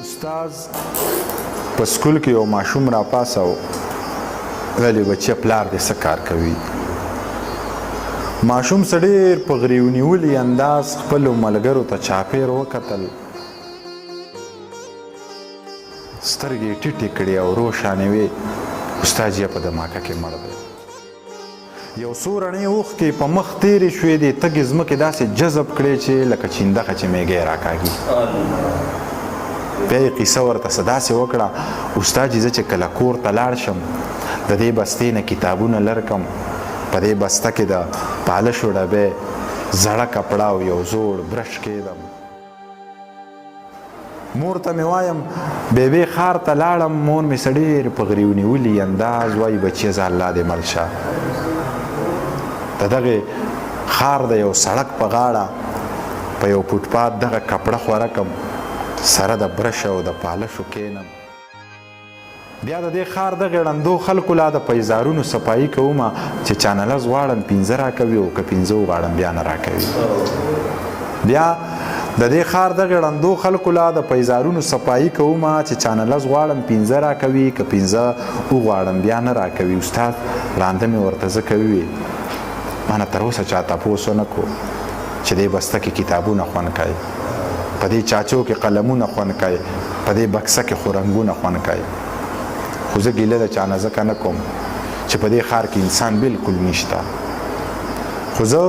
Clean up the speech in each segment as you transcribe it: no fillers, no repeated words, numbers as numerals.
استاد په سکول کې یو ماشوم را پاساو، ویلې بچیه پلار دې څه کار کوي؟ ماشوم څه ډېر په غریو نیولي انداز خپلو ملګرو ته چاپېر وکتل، سترګې یې ټیټې کړې او ورو شانې وې، استاد جیه په دماکه کې مړ دی. یو څو رڼې اوښکې په مخ تېرې شوې، دې تږې ځمکې داسې جذب کړې چې لکه چیندخه چې میږی راکاږي. بیا یې قیصه ورته څه داسې وکړه، استاد جي زه چې کله کور ته لاړ شم د دې بستې نه کتابونه لرکم، په دې بسته کې د پالشو ډبی، زړه کپړه او یو زوړ برش کېدم. مور ته مې وایم بیبې ښار ته لاړم، مور مې څه ډېر په غریو نیولي انداز وایي بچیه ځه الله دې مل شه. د دغې ښار د یو سړک په غاړه په یو فوټپات دغه کپړه خوره کم، سره د برش او د پالشو کینم. بیا د دې ښار دغې ړندو خلکو لا د پیزارونو صفايي کومه چې چانه لس غواړم پنځه راکوي او که پنځه وغواړم بیا نه راکوي. بیا د دې ښار دغې ړندو خلکو لا د پیزارونو صفايي کومه چې چانه لس غواړم پنځه راکوي که پنځه وغواړم بیا نه راکوي. استاد ړانده مې ورته ځکه ووی مانه تر اوسه چا تپوس ونه کړو چې دې بسته کې کتابونه خوند کوي. په دې چاچو کې قلمونه خوند کوي، په دې بکسه کې خو رنګونه خوند کوي. خو زه ګیله د چا نه ځکه نه کوم چې په دې ښار کې انسان بالکل نشته. خو زه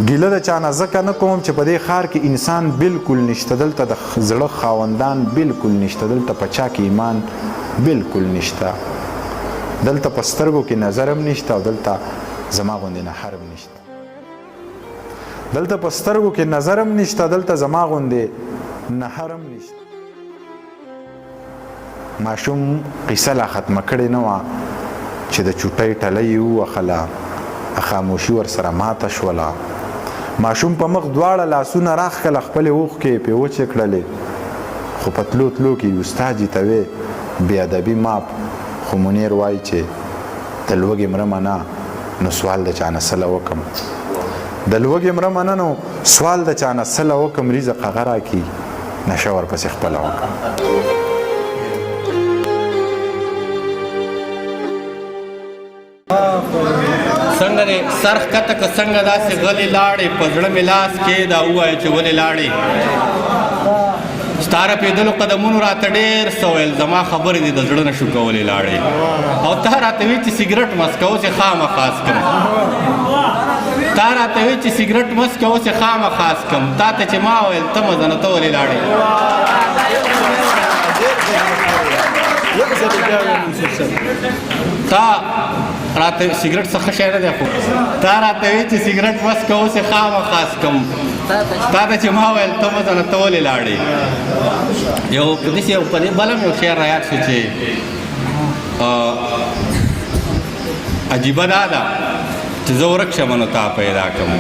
ګیله د چا نه ځکه نه کوم چې په دې ښار کې انسان بالکل نشته، دلته د زړه خاوندان بالکل نشته، دلته په چا کې ایمان بالکل نشته، دلته په سترګو کې نظر هم نشته او دلته زما غوندې نهر هم نشته. دلته په سترګو کې نظر هم نشته، دلته زما غوندې نهر هم نشته. ماشوم قصه لا ختمه کړې نه وه چې د چوټۍ ټلۍ یې ووهله، خاموشي ورسره ماته شوله. ماشوم په مخ دواړه لاسونه راښکله، خپلې اوښکې یې پرې وچې کړلې، خو په تلو تلو کې یې استاد جي ته وې، بې ادبي معاف، خو منیر وایي چې د لوږې مرمه نه نو سوال د چانه سله وکم، د لوږې مرمه نه نو سوال د چانه سله وکم، رزق هغه راکي نشه ورپسې خپله وکم. څنګه دې سر ښکته که څنګه داسې غلې لاړې، په زړه مې لاس کې دا ووایه چې ولې لاړې. ستا رپېدلو قدمونو راته ډېر څه ویل، زما خبرې دې د زړه نه شو کولې لاړې. او تا راته وی چې سګرټ مس کوه چې خامخا څکم، تا راته وی چې سګرټ مس کوه چې خامخا څکم، تا ته چې ما ویل ته مه ځه نو ته ولې لاړې. تا راته سګرټ څه ښه شی نه دی، خو تا راته وی چې سګرټ مس کوه چې خامخا څکم، تا ته چې ما ویل ته مه ځه نو ته ولې لاړې. یو په داسې یو په دې بل هم یو شعر را یاد شو چې عجیبه دا ده چې زه ورک شم نو تا پیدا کړم،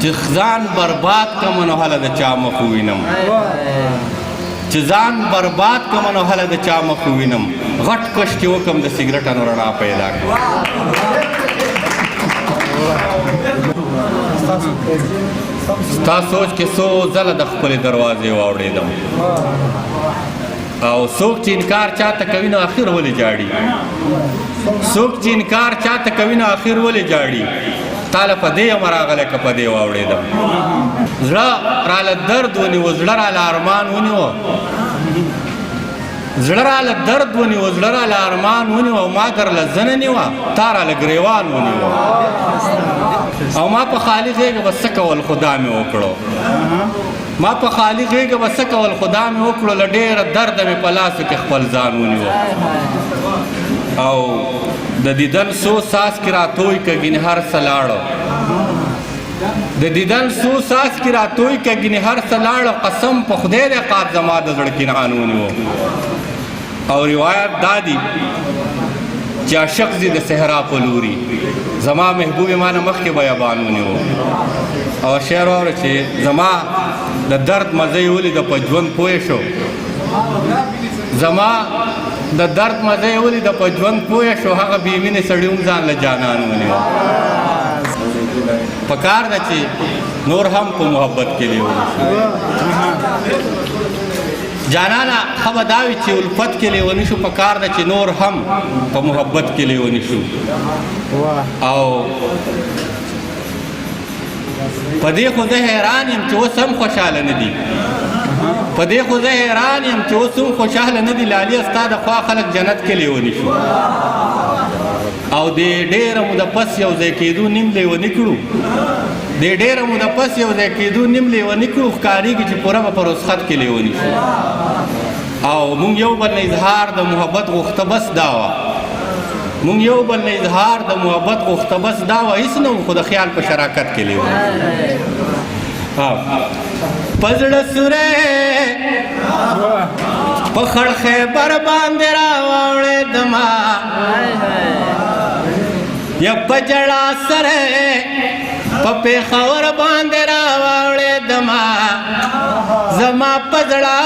چې ځان برباد کړم نو هله د چا مخ ووینم، چې ځان برباد کړم نو هله د چا مخ ووینم، غټ کش چې وکړم د سګرټانو رڼا پیدا کړم. ستا سوچ کې څو ځله د خپلې دروازې واوړېدم، او څوک چې انکار چاته کوي نو اخر ولې جاړي، څوک چې انکار چاته کوي نو اخر ولې جاړي، تاله په دې یم راغلی که په دې واوړېدم. زړه راله درد ونیو، زړه راله ارمان ونیو، زړه راله درد ونیو، زړه راله ارمان ونیو، او ما درله زنه نیوه، تا راله ګریوان ونیو، او ما په خالي غېږه به څه کول خدا مې وکړو، ما په خالي غېږه به څه کول خدا مې وکړو، له ډېره درده مې په لاسو کې خپل ځان ونیو. او د دیدن څو څاڅکي راتوی که ګینې هر څه لاړو، د دیدن څو څاڅکي راتوی که ګینې هر څه لاړو، قسم په خدای دی قات زما د زړه کنعان ونیو. او روایت دا دی چې عاشق ځي د صحرا په لوري، زما محبوب ما نه مخکې بیابان ونیو. او شعر واوره چې زما د درد مزه یې ولیده په ژوند پوه شو، زما د درد مزه یې ولیده په ژوند پوه شو، هغه بې مینې سړي هم ځان له جانان ونیو. په کار ده چې نور هم په محبت کې لیوني شو. جانانه ښه به دا وي چې الفت کې لیوني شو، په کار ده چې نور هم په محبت کې لیوني شو. او په دې خو زه حیران یم چې اوس هم خوشحاله نه دي، په دې خو زه حیران یم چې اوس هم خوشحاله نه دي. لالیه ستا د خوا خلک جنت کې لیوني شو، او دې ډېره موده پس یو ځای کېدو نیم لیوني کړو، دې ډېره موده پس یو ځای کېدو نیم لیوني کړو، ښکارېږي چې پوره به په رخصت کې لیوني شو. او مونږ یو بل نه اظهار د محبت غوښته بس دا وه، مونږ یو بل نه اظهار د محبت غوښته بس دا وه، هېڅ نه وو خو د خیال په شراکت کې لیوني. په زړه سورې په خړ خیبر باندې راواوړې دما، یا په جړا سره په پېښور باندې راواوړې دما، زما په زړه